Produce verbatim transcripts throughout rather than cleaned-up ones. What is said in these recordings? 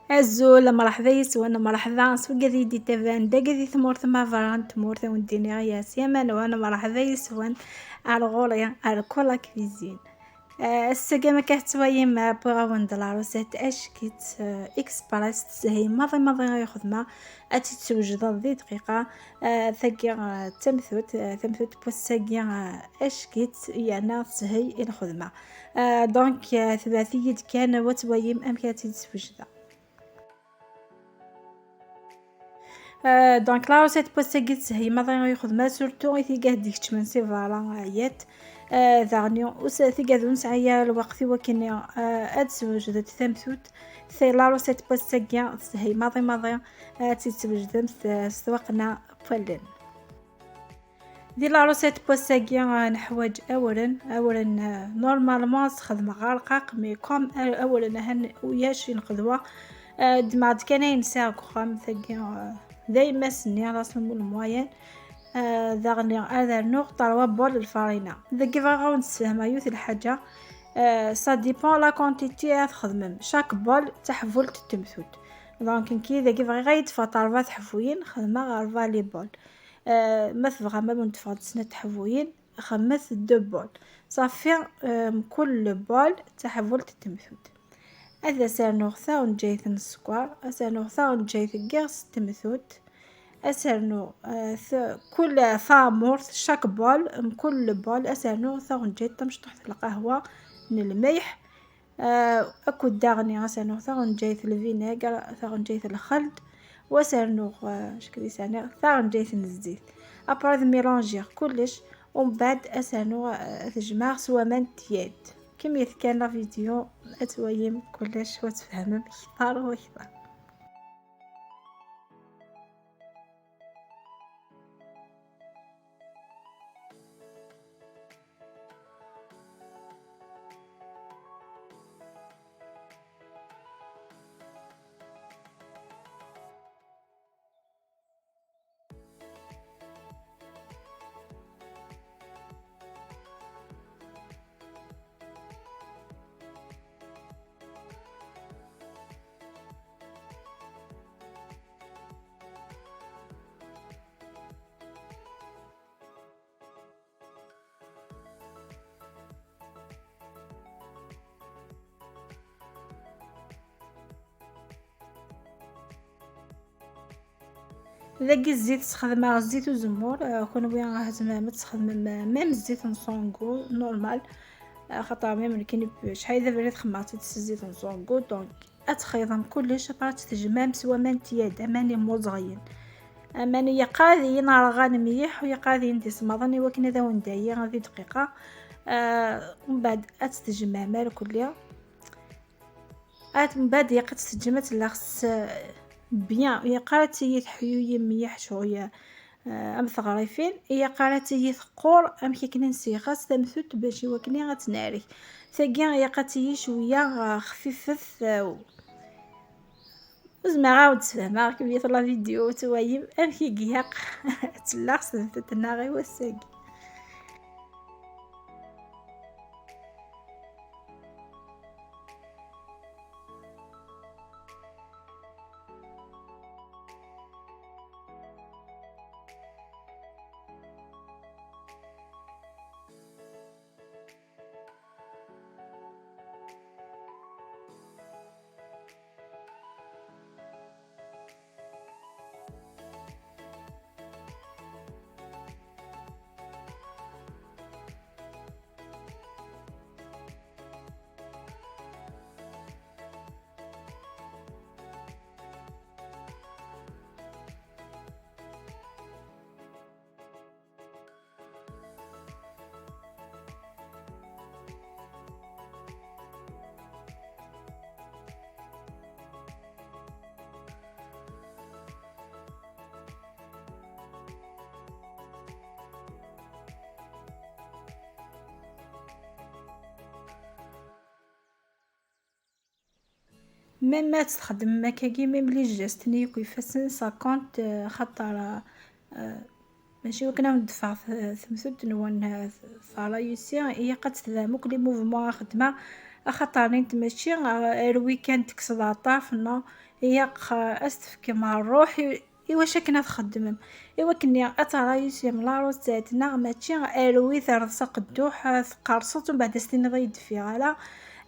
Azul, mṛeḥba yes-wen, mṛeḥba s wigad i d-itaban dagi di tmurt ma berra n tmurt, a wen-d-iniɣ yes, yamani, mṛeḥba yes-wen ar ɣur-i, ar Kola Cuisine. Eh, ass-agi, ma akka tettwayim, eh, wwiɣ-awen-d la recette ackit, eh, express, teshel maḍi maḍi i xedmeɣ, ad tt-id-twejdeḍ di dqiqa. Eh, tagi, eh, d tamtunt, eh, tamtunt n wass-agi, eh, ackit, yerna teshel i lxedma. Eh, donc, eh, tebɛet-iyi-d kan, wa twayim amek ara tt-id-swejdeɣ. Euh, donc, la recette n wass-agi teshel maḍi i lxedma, surtout i tigad d-ikeččmen si berra, ɛyat. Euh, daɣen, us-, tigad ur nesɛi ara lweqt i wakken, euh, ad swejdeɣ tamtunt. C'est la recette n wass-agi teshel maḍi maḍi, euh, ad tt-id-swejdemt, euh, s twaqqna n wallen. Di la recette n wass-agi, ah, neḥwaǧ awren. Awren, ah, normalement ad t-xedmeɣ ɣer rqaq, mais comme a-, awren ahan uyac i nqedwa, ah, ddmeɣ-d kan ayen sɛiɣ deg uxxam. Tagi, ah, d ayemmas-nni, la seule moyenne. Ah, daɣen ad rnuɣ trois bols n lfarina. Dagi bɣiɣ ad wen-d-sfehmeɣ yiwet n lḥaǧa. Ah, ça dépend la quantité ara txedmem. Chaque bol d taḥbult n temtunt. Donc, nekki dagi bɣiɣ ad yi-d-teffeɣ rebɛa teḥbuyin, xedmeɣ rebɛa les bols. Ah, ma tebɣam ad wen-d-teffeɣ snat teḥbuyin, xedmet deux bols. Ṣafi, ah, mkul bol d taḥbult n temtunt. Ad as-rnuɣ taɣenǧayt n sskeṛ, ad as-rnuɣ taɣenǧayt n yiɣes n temtunt, ad as-rnuɣ, ah, t-, kul taɛmurt, chaque bol, mkul bol, ad as-rnuɣ taɣenǧayt tamecṭuḥt n lqahwa n lmelḥ, Ah, akked daɣen ad as-rnuɣ taɣenǧayt n lvinegr, taɣenǧayt n lxeld, wa as-rnuɣ, ah, acu kan i s-rniɣ, taɣenǧayt n zzit. Après ad mélangiɣ kullec, umbeɛd ad as-rnuɣ, ah, ad t-jemɛeɣ s waman n tyad. Kemmlet kan la vidéo, ad twayim kullec, wa ad tfehmem kter u kter. Dagi zzit sxedmeɣ zzit uzemmur, eh, kunwi tzemrem ad tesxedmem, eh, même zzit n Sango, normal. Eh, xaṭer même nekkini acḥal d abrid xedmeɣ-t-id s zzit n Sango, donc ad txeyḍem kullec, après ad t-tejmɛem s waman n tyad, aman imuẓɣyen. Aman yeqqar ad iyi-nerɣan mliḥ, u yeqqar ad iyi-d-isemmaḍen i wakken ad awen-d-ayi di dqiqa. Eh, mbeɛd ad t-tejmɛem ar kulli. Ad mbeɛd yeqqar ad teǧǧem ad telleɣ s bien, yeqqar ad tili teḥyuyi mliḥ ccɣel, eh, am teɣrifin, yeqqar ad tili teqqur amek akken i nsiɣ ɣas tamtunt bac i wakken ad tt-nerk. Tagi yeqqar ad tili cwiya, eh, xfifet, eh, ur zmireɣ ad awen-d-sfehmeɣ, kemmlet la vidéo, twayim amek i ilaq ad telleɣ s tamtunt-nneɣ i wass-agi. Même ad txedmem akkagi, même les gestes-nni yakk ifassen, ça compte, euh, xaṭer, euh, mačči wakken ad wen-d-teffeɣ t-, temtunt-nwen, euh, tṛayusi, ilaq ad tedɛem akk les mouvements ara xedmeɣ, Axaṭer nint mačči ar weekend tekkseḍ aṭṭaf, non, ilaq, eh, ad s-tefkem ṛṛuḥ i, i wacu akken ad txeddmem. I wakken ad tṛayusim la recette, neɣ mačči ar wi terreḍ s aqedduḥ, eh, teqqerṣeḍ, umbeɛd ad s-tiniḍ ur yi-d-teffiɣ ara.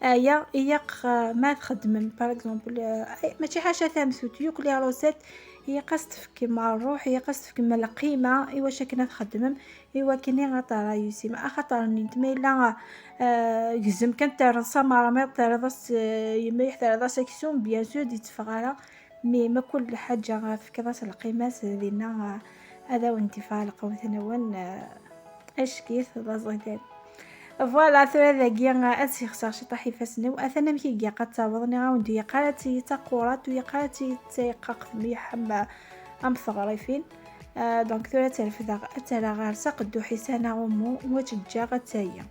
Aya ilaq, eh, ma txeddmem, par exemple, eh, mačči ḥaca tamtunt, yakk les recettes ilaq ad s-tefkem ṛṛuḥ, ilaq ad s-tefkem lqima i wacu akken ad txeddmem, i wakken ad tṛayusim. Axaṭer nint ma yella, eh, gzem kan terriḍ s amermiḍ, terriḍ-as, eh, yemma-k terriḍ-as aksum, bien sûr, d-itteffeɣ ara. Mi ma kul lḥaǧa tefkiḍ-as lqima-s, dinna, eh, ad awen-d-iffeɣ lqut-nwen, eh, ack-it d aẓidan. Voilà, tura dagi, eh, ad sixseɣ ciṭaḥ ifassen-iw. Atan amek i ilaq ad taweḍ, nniɣ-awen-d ur ilaq ara ad tili d taqurant, ur ilaq ara ad tili d tayqaqt mliḥ am, am teɣrifin. Eh, donc tura ad tt-refdeɣ, ad tt-rreɣ ɣer s aqedduḥ-is anaɣumu, u ad tt-ǧǧeɣ ad tagi.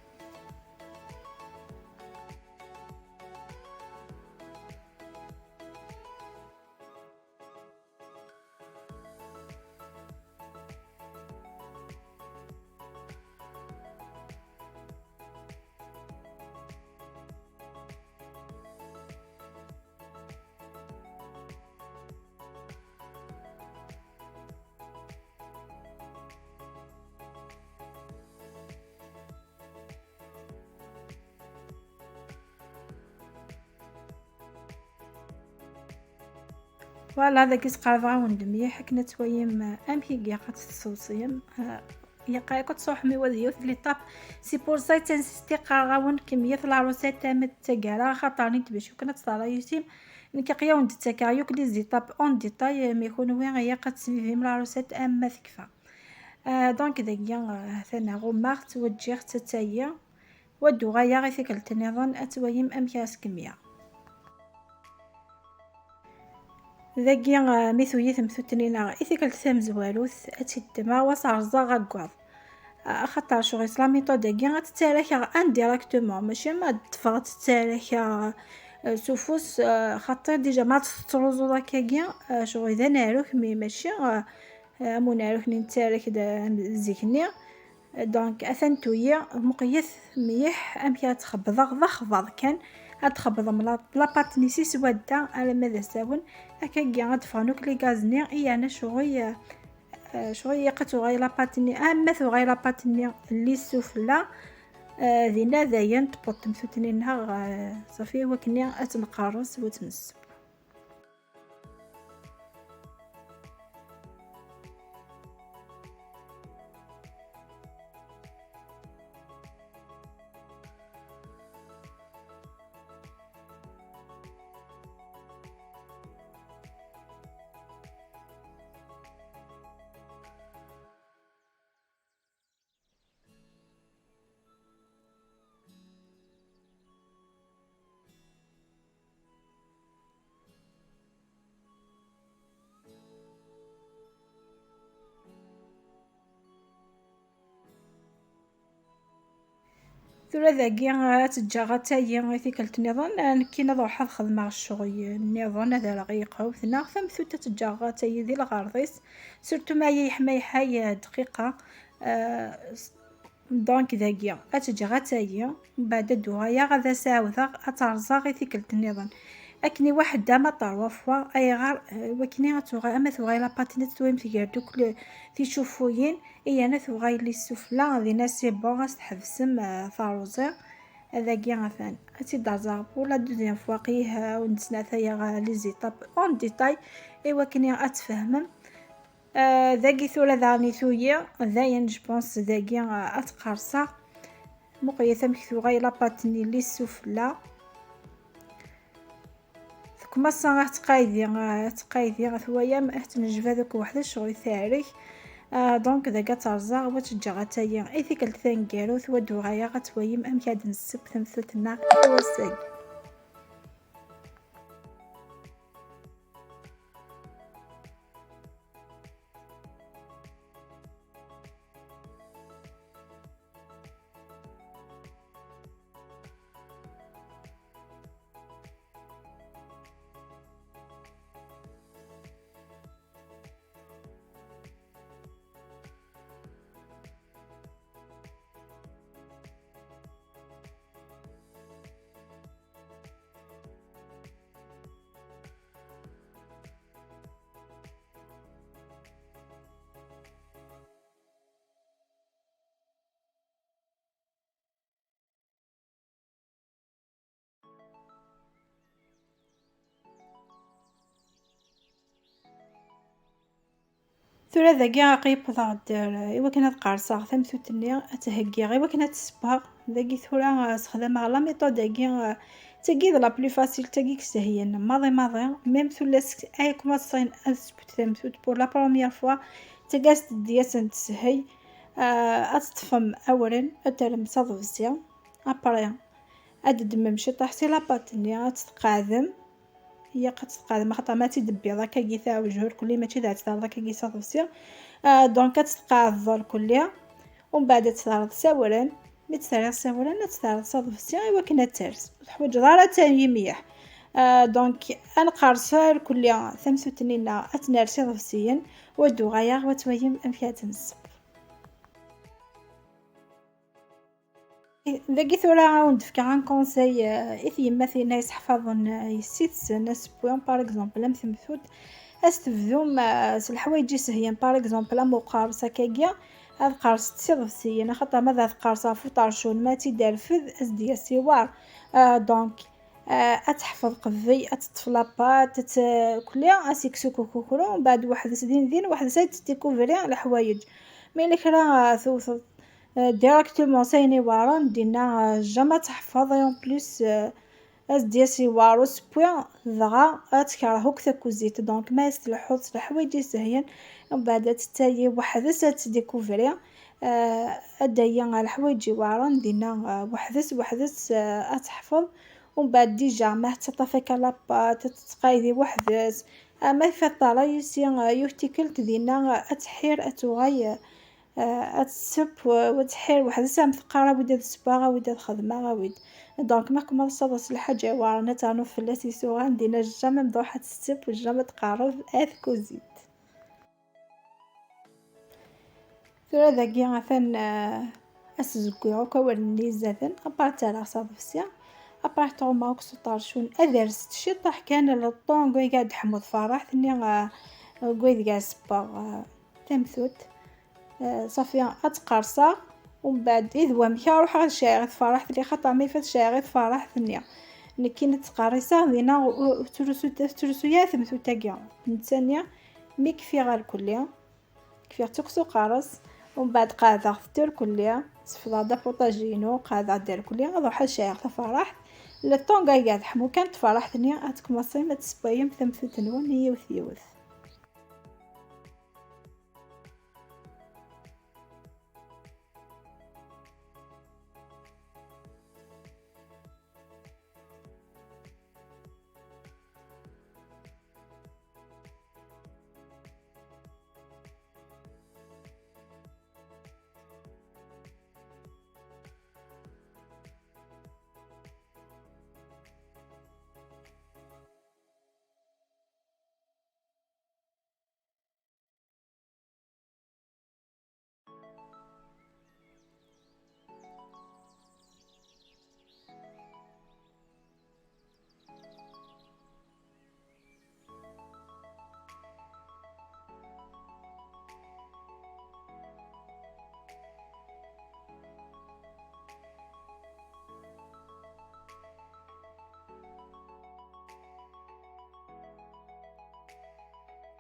Voilà, dagi sqerbeɣ-awen-d mliḥ akken ad twalim, eh, amek i ilaq ad tt-tessewṣim. Eh, ilaq akk ad tṛuḥem i wad yiwet l'étape. C'est pour ça i ttinsistiɣ qqareɣ-awen kemmlet la recette arma d taggara, axaṭer nint bac akken ad tṛayusim. Nekk aql-awen-d-ttakeɣ yakk les étapes en détail, mais kunwi ilaq ad tesvivim la recette arma tekfa. Eh, donc dagi, eh, atan ɣummeɣ-tt, wa ǧǧiɣ-tt ad tagi. Wa d-uɣaleɣ i tikkelt nniḍen ad twalim amek ara s-kemmleɣ. Dagi, eh, mi tuli temtunt-nni-nneɣ i tikkelt tamezwarut, ad tt-id-ddmeɣ, wa s-rẓeɣ aggaḍ. Eh, axaṭer ccɣel s la méthode-agi ad tt-ttarakeɣ indirectement, mačči ma d-ffɣeɣ ad tt-ttarakeɣ, eh, s ufus, eh, xaṭi déjà ma tettruẓuḍ akkagi, eh, ccɣel d anaruk, mais mačči, eh, am unaru-nni nettarra-k-d, eh, zik-nni. Donc, atan tuyi, muqlet mliḥ amek ara txebbḍeɣ, d axbaḍ kan. Ad txebbḍem la, la pâte-nni si swadda alamma d asawen. Akkagi ad d-ffɣen akk les gaz-nni, i yerna ccɣel, eh, ccɣel ilaq ad tuɣal la pâte-nni, ama tuɣal la pâte-nni lisse sufella, eh, dinna dayen tewweḍ temtunt-nni-nneɣ, eh, ṣafi, i wakken ad tt-nqerres u ad tt-nesseww. Tura dagi, eh, ad tt-ǧǧeɣ ad tagi i tikkelt nniḍen, eh, nekkin ad ruḥeɣ ad xedmeɣ ccɣel nniḍen, ad rreɣ i yiqewt, neɣ tamtunt ad tt-ǧǧeɣ ad tagi di lɣerḍ-is, surtout ma yeḥma yeḥay, eh, dqiqa, eh, s-, donc dagi ad tt-ǧǧeɣ ad tagi, mbeɛd ad d-uɣaleɣ ad as-ɛawdeɣ ad tt-rẓeɣ i tikkelt nniḍen. Akken i waḥedda ma trois fois, ayɣer, eh, wakken ad tuɣal, ama tuɣal la pâte-nni ad twalimt gar-d akk le-, ticuffuyin, i yerna tuɣal lisse sufella, dinna c'est bon, ad s-tḥebsem, eh, taruẓi. Adagi atan, ad tt-id-rẓeɣ pour la deuxième fois, qih, eh, ur d-snatayeɣ, eh, les étapes en détail, i wakken ad tfehmem. Eh, dagi tura daɣen i tuyi, dayen, je pense, dagi, eh, ad tt-qerṣeɣ. Muqlet amek tuɣal la pâte-nni lisse sufella. Tekmaṣ ad tettqaydi, ad tettqaydi, ad twalam, ad tnejbad akk weḥd-s, ccɣel teɛrek. Ah, donc, dagi ad tt-rẓeɣ, wa tt-ǧǧeɣ ad tagi i tikkelt taneggarut, wa d-uɣaleɣ ad twalim amek ad nesseww tamtunt-nneɣ i wass-agi. Tura dagi aql-i wwḍeɣ-d ar, i wakken ad qerṣeɣ tamtunt-nni, ad tt-heggiɣ, i wakken ad tt-ssewweɣ. Dagi tura, eh, sexdameɣ la méthode-agi, eh, d tagi d la plus facile, d tagi i yesheyyen maḍi maḍi. Même tullas ay kumaṣṣin ad ssewwent tamtunt pour la première fois, d tagi as-d-yasen teshel. Eh, ad teṭṭfem awren, ad terrem s aḍebsi. Après, ad d-ddmem ciṭṭaḥ si la pâte-nni, ad tt-tqeɛdem. Ilaq ad tt-tqeɛdem, axaṭer ma tt-id-tebbiḍ akkagi taɛwejhur kulli, mačči d ad tt-terreḍ akkagi s aḍebsi. Ah, donc ad tt-tqeɛdeḍ irkulli, umbeɛd ad tt-terreḍ s awren. Mi tt-terriḍ s awren, ad tt-terreḍ s aḍebsi i wakken ad ters. Ur teḥwaǧeḍ ara ad tali mliḥ. Ah, donc ad nqerṣ irkulli tamtunt-nni-nneɣ, ad tt-ners iḍebsiyen, u ad d-uɣaleɣ, u ad twalim amek ara tt-nesseww. Dagi tura ad wen-d-fkeɣ un conseil, eh, i tyemmatin ay yesseḥfaḍen, eh, yessi-tsen asewwi, par exemple, am temtunt, ad s-tebdum, eh, s leḥwayeǧ isehlen, par exemple, am uqerṣ akkagi, ad qerṣent s iḍebsiyen, axaṭer ma ad qerṣeɣ ɣef uṭercun, ma ad tt-id-terfed, ad s-d-yas iwar. Eh, donc, eh, ad teḥfeḍ qbel, ad teṭṭef la pâte, ad t-, kulli, ad s-ikkes ukukru, mbeɛd weḥd-s din din, weḥd-s ad teddikuvri leḥwayeǧ. Mi yella kra, eh, tewteḍ, eh, directement s ayen iweɛren, dinna, eh, jamais ad teḥfeḍ, et en plus, eh, ad s-d-yas iwar usewwi, dɣa ad tekreh akk takuzit. Donc, ma as-tleḥḥuḍ s leḥwayeǧ isehlen, mbeɛd ad tettali weḥd-s ad teddikuvri, eh, ad d-tali leḥwayeǧ iweɛren, dinna, eh, weḥd-s, weḥd-s, eh, ad teḥfeḍ. Umbeɛd, déjà, ma tettaṭṭaf akka la pâte, ad tettqaydi weḥd-s. Ah, ma tfat la réussi, ah, yiwet tikkelt dinna, ah, ad tḥir, ad tuɣal, ah, ad tesseww, ah, u ad tḥir weḥd-s, am teqqar, awi-d ad ssewweɣ, awi-d ad xedmeɣ, awi-d. Donc, ma txedmeḍ s lḥaǧa iweɛren, ad ternuḍ fell-as isuɣan, dinna jamais ad truḥ ad tesseww, jamais ad tqerreb ar tkuzit. Tura dagi atan, eh, ad s-zewwiɣ akk awalen-nni izad-n, après ttarraɣ s aḍebsi, après ttɣummuɣ akk s uṭercun, ad rset ciṭṭaḥ kan le temps deg ad d-teḥmu tferraḥt-nni, eh, deg aydeg ara ssewweɣ, eh, tamtunt. Eh, ṣafi, ad tt-qerṣeɣ, umbeɛd, i d wamek ara ruḥeɣ ad ceɛɛiɣ i tferraḥt-nni, xaṭer ma yif ad ceɛɛiɣ i tferraḥt-nni, nekkini ad tt-ttqerriṣeɣ dinna, ur, ur tettrusu, ur tettrusu ara temtunt-agi. Netta-nni, mi kfiɣ irkulli, kfiɣ-tt akk s uqerṣ, umbeɛd qeɛdeɣ-t irkulli, sefḍeɣ-d aputaji-inu, qeɛdeɣ-d irkulli, ad ruḥeɣ ad ceɛɛiɣ taferraḥt. Le temps deg ad teḥmu kan tferraḥt-nni, ad tkumaṣim ad tessewwayem tamtunt-nwen yiwet yiwet.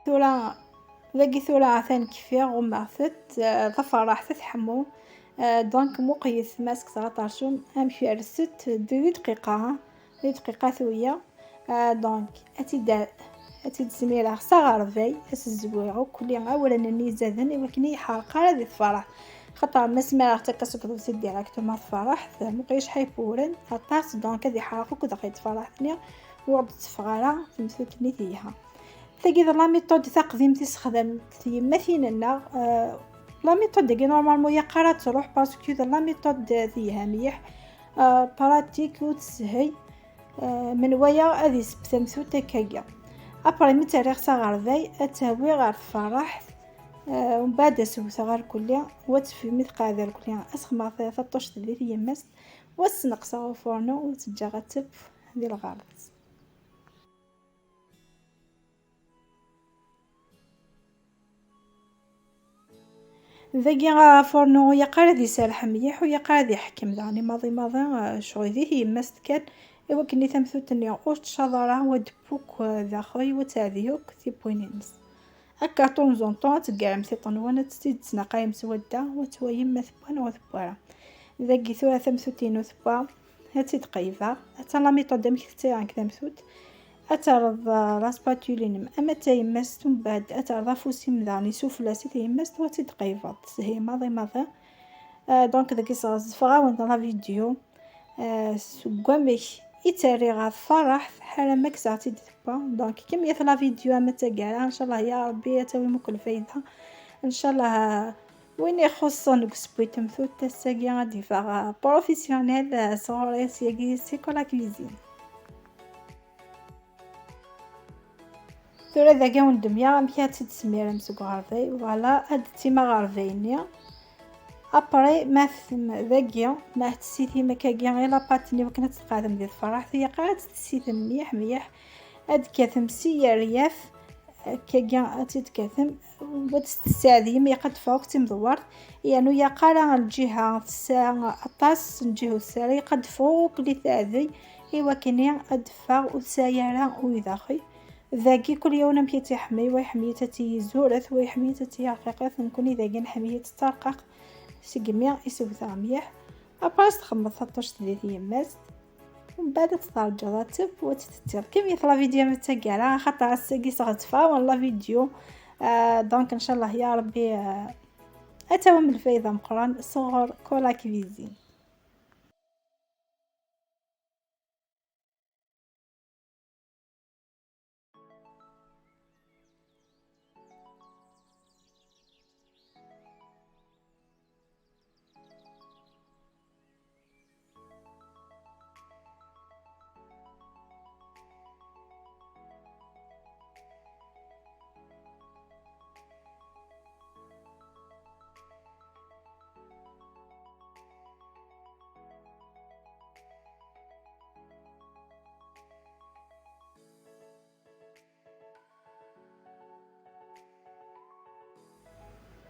Tura, dagi tura atan kfiɣ, ɣummeɣ-tent, eh, taferraḥt ad tḥemmu. Eh, donc, muqlet ma ssekseɣ aṭercun, amek rset, di dqiqa, di dqiqa tuya. Ah, donc, ad tt-id-, ad tt-id-smireɣ s aɣerbay, ad s-zwireɣ akk awren-nni izaden i wakken i yeḥreq ara di tferraḥt. Xaṭer ma smireɣ-tt akka seg ḍebsi directement tferraḥt, muqel acḥal n wewren, aṭas, donc ad yeḥreq akk daxel tferraḥt-nni, ur d-teffeɣ ara temtunt-nni telha. Tagi d la méthode taqdimt i ssexdament tyemmatin-nneɣ. Ah, la méthode-agi normalement yeqqar ad truḥ parce que d la méthode telha mliḥ, ah, pratique u teshel. Ah, menwala ad isebbet tamtunt akkagi. Après, mi tt-rriɣ s aɣerbay, ad tt-awiɣ ɣer tferraḥt, ah, umbeɛd ad s-wteɣ irkulli, u ad teffi mi tqeɛɛed irkulli, ad s-xedmeɣ ta-, taṭṭuct di tyemmast, u ad s-sneqseɣ ufurnu, u ad tt-ǧǧeɣ ad tef di lɣerḍ. Dagi afurnu ur yeqqar ad iserreḥ mliḥ, ur yeqqar ad iḥekkem daɣen i maḍi maḍi, eh, ccɣel di tyemmast kan, i wakken i tamtunt-nni ur tcaḍ ara, u ad d-tfukk, eh, daxel, u ad teɛdi akk tiwwin-ines. Akka, ṭunzunṭun ad teggarem tiṭ-nwen, ad tt-id-tesnaqayem s wadda, wa twayem ma tewwa neɣ ur tewwa ara. Dagi tura tamsut-inu tewwa, ad tt-id-qeybeɣ. Atan la méthode amek tettayar deg tamsut. Ad terreḍ, eh, la spatule-inem ama d tayemmast, umbeɛd ad terreḍ afus-im daɣen isufella si tayemmast, wa ad tt-id-qeybeḍ s thelmaḍ i maḍi. Eh, donc dagi sɣezfeɣ-awen la vidéo, eh, seg wamek i tt-rriɣ ɣer tfaraḥt ḥala ma kkseɣ-tt-id tewwa. Donc kemmlet la vidéo ama d taggara, ncallah ya Rebbi ad tawim akk lfayda. Ncallah, eh, win ixuṣṣen deg usewwi n temsut ass-agi ad d-iffeɣ, eh, professionnel, eh, sɣur-i syagi si Cola Cuisine. Tura dagi ad wen-d-mleɣ amek ad tt-id-tesmirem seg uɣerbay. Voilà, ad d-ttim aɣerbay-nni. Après, ma tessem dagi, ma tessitim akkagi i la pâte-nni wakken ad tt-tqeɛdem di tfaraḥt, ilaq ad tt-tessitem mliḥ mliḥ. Ad d-tkatem si yeryaf, akkagi ad tt-id-tkatem. Wa tt-tesseɛdim, ilaq ad d-teffeɣ akk d timdewwert. Yernu ilaq ara lǧiha tessa aṭas, lǧiha ur tessa ara, ilaq ad d-teffeɣ akk li teɛdi, i wakken ad d-teffeɣ ur tesɛi ara widaxi. Dagi kul yiwen amek i tt-iḥemmel, wa iḥemmel-itt ad tt-izuret, wa iḥemmel-itt ad tt-iṛqiqet, nekkni dagi nḥemmel-itt d tarqiqt segmi i s-wteɣ mliḥ. Après ad s-txedmeḍ taṭuct di tyemmast, mbeɛd ad tt-terǧuḍ ad tebb, wa ad tt-tettiḍ. Kemmlet la vidéo ma d taggara, axaṭer ass-agi sɣezfeɣ-awen la vidéo. Ah, donc ncallah ya Rebbi, ah, ad tawim lfayda meqqren sɣur Cola Cuisine.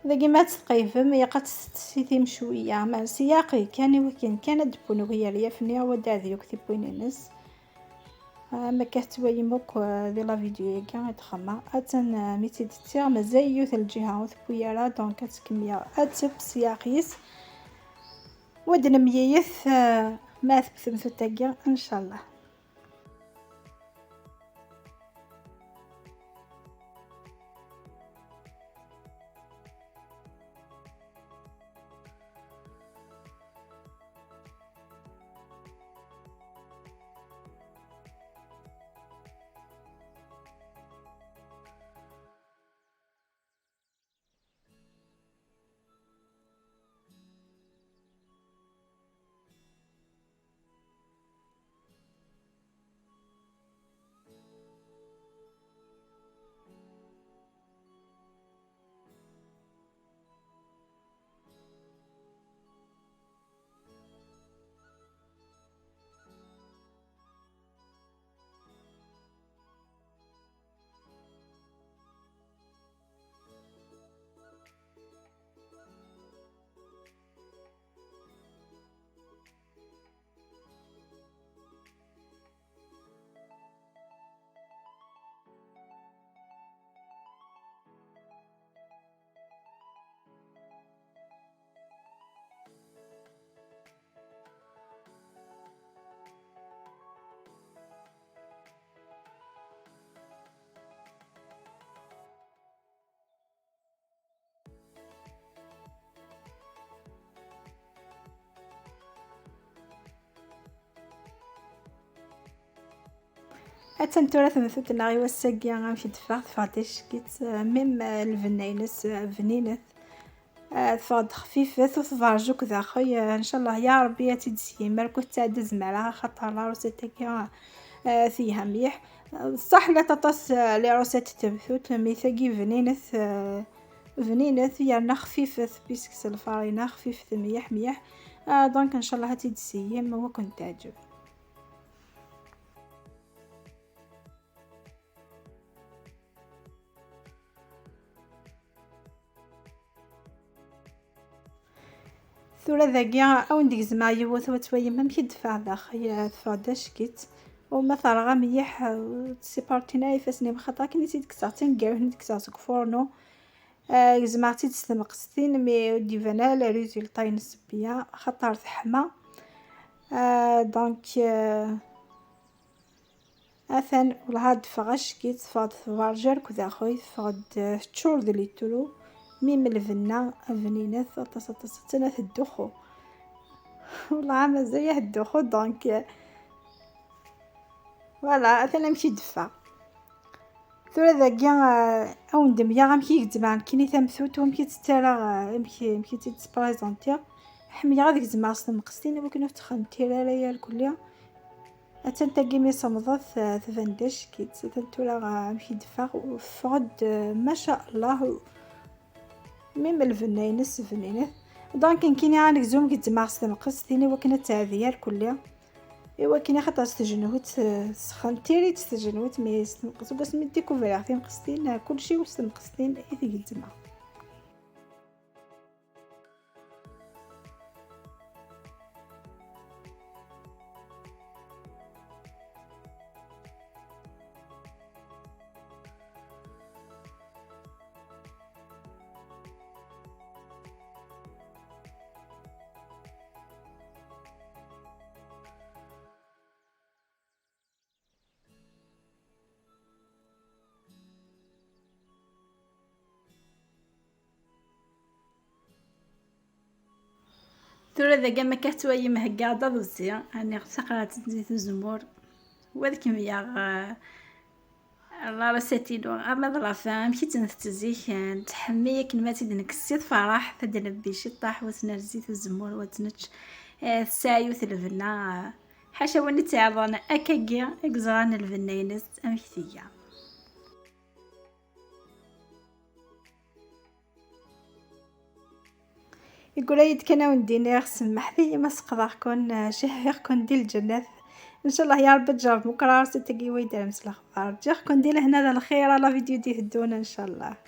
Dagi ma tt-tqeybem, ilaq ad tt-tessitim cwiya, ma s yaqi kan i wakken kan ad d-wwin wigi yeryaf-nni, wa d-ɛdi akk tiwwin-ines. Am akka tettwalim akk, eh, di la vidéo-yagi i d-xemma. Atan, eh, mi tt-id-ttiɣ, mazal yiwet lǧiha ur tewwi ara, donc ad tt-kemmleɣ ad tebb s yaqi-s. Wa d-nemyeyet, eh, ma tebtem tutagi, ncallah. Attan tura temtunt-nneɣ i wass-agi, amek i d-teffeɣ, teffeɣ-d ack-itt, eh, même, eh, lbenna-ines, eh, bninet. Eh, teffeɣ-d xfifet, ur tberrez akk daxel. Eh, ncallah ya Rebbi ad tt-id-syim, ar kud tɛedda zemreɣ, axaṭer la recette-agi, eh, telha mliḥ. Eh, ṣṣeḥ llant aṭas, eh, les recettes n temtunt, mais tagi bninet, eh, bninet, yerna xfifet, puisque s lfarina, xfifet mliḥ mliḥ. Ah, donc ncallah ad tt-id-tsyim, wa ad kent-teɛǧeb. Tura dagi, ad wen-d-gezmeɣ yiwet, wa twayem amek i d-teffeɣ daxel, teffeɣ-d ack-itt. Uma terɣa mliḥ, ur tessipartin ara ifassen-im, xaṭer akken i tt-id-kkseɣ d taneggarut, i tt-id-kkseɣ seg ufurnu. Ah, gezmeɣ-tt-id s temqestin, mi ur d-iban ara le résultat-ines bya, xaṭer teḥma. Ah, donc, ah, atan wellah ad d-teffeɣ acki, teffeɣ-d tberjer akked axuy, teffeɣ-d, ah, teččur d litru, mi m lbenna bninet aṭas aṭas, attan ad tedduxxu. Wellah mazal ad tedduxxu, donc, ah, voilà, atan amek i d-teffeɣ. Tura dagi, ah, ad wen-d-mleɣ amek i gezzmeɣ nekkini tamtunt, u amek i tt-ttarraɣ, ah, amek, amek i tt-id-sprezentir. Ḥemmleɣ ad gezmeɣ s temqestin, i wakken ur ttxentir ara irkelli. Attan tagi mi semḍet, ah, tban-d acki-tt. Atan tura, ah, amek i d-teffeɣ, u teffeɣ-d, ah, maca Allah, u mi m lbenna-ines bninet. Donc, nekkini ad negzum gezzmeɣ s temqestin i wakken ad tɛeddi irkelli. I wakken axaṭer s tejnut, eh, sxentir-itt tejnut, mi s temqes-, seg wasmi i d-ikuvriɣ timqestin, eh, kulci s temqestin i t-gezzmeɣ. Tura dagi am akka tettwalim heggaɣ-d aḍebsi, rniɣ taqerɛet n zit uzemmur, u ad kem-yaɣ, eh, la recette-inu ama d la fin, amek i tt-ntett zik, eh, nettḥemmi akken ma tt-id-nekkes si tfaraḥt, ad d-nebbi ciṭṭaḥ, u ad tt-nerr zit uzemmur, u ad tt-nečč, eh, tesɛa yiwet lbenna, eh, ḥaca win i tt-iɛerḍen akkagi i yeẓran lbenna-ines amek tga. Yeggula-yi-d kan ad wen-d-iniɣ, semmḥet-iyi ma sseqḍeɣ-ken, eh, cihhiɣ-ken di lǧennet. Ncallah ya Rebbi ad tjerrem ukrar s tagi wayed ara msel axbaṛ. Ǧǧiɣ-ken di lehna d lxir, a la vidéo d-iteddun ncallah.